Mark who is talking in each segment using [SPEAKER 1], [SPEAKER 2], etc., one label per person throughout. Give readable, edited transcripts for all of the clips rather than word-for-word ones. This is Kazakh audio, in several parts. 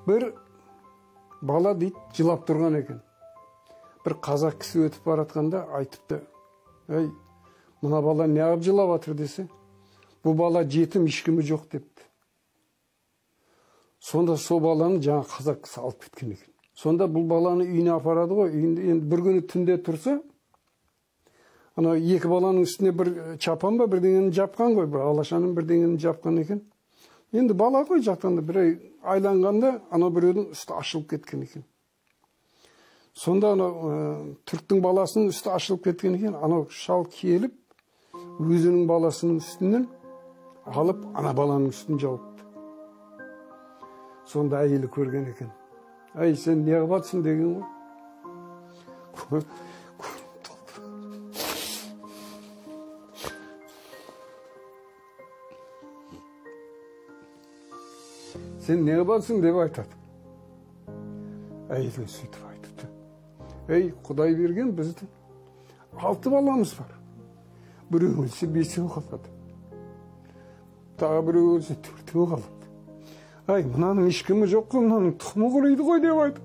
[SPEAKER 1] Бір бала дейді, жылап тұрған екен. Бір қазақ кісі өтіп баратқанда айтыпты: "Ей, мына бала неғып жылап жатыр?" десе, "Бұл бала жетім, ешкімі жоқ" депті. Сонда сол баланы жаңа қазақ кісі алып кеткен екен. Сонда бұл баланы үйіне апарады ғой. Үйінде енді бір күні түнде тұрса, анау екі баланың үстіне бір чапан ба бірдеңені жапқан ғой, бір алашаның бірдеңені жапқан екен. Енді бала ғой, жатқанда бір айланғанда анау біреудің үсті ашылып кеткен екен. Сонда анау түріктің баласының үсті ашылып кеткен екен. Анау шал келіп өзінің баласының үстінен алып ана баланың үстін жауыпты. Сонда әйелі көрген екен. "Әй, сен не қылып жатсың?" деген ғой. "Сен не қылып жатсың?" деп айтады. Әйелі сөйтіп айтыпты: "Ей, Құдай берген біздің 6 баламыз бар. Біреу өлсе 5 қалады. Тағы біреу өлсе 4 қалады. Ай, мынаның ешкімі жоқ қой, мынаның тұқымы құриды ғой" деп айтады.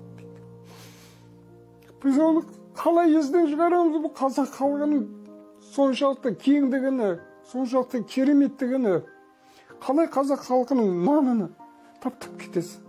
[SPEAKER 1] Біз оны қалай естен шығарамыз? Бұл қазақ халқының соншалықты кеңдігіні, соншалықты кереметтігіні, қалай қазақ халқының нанын таптап кетесің?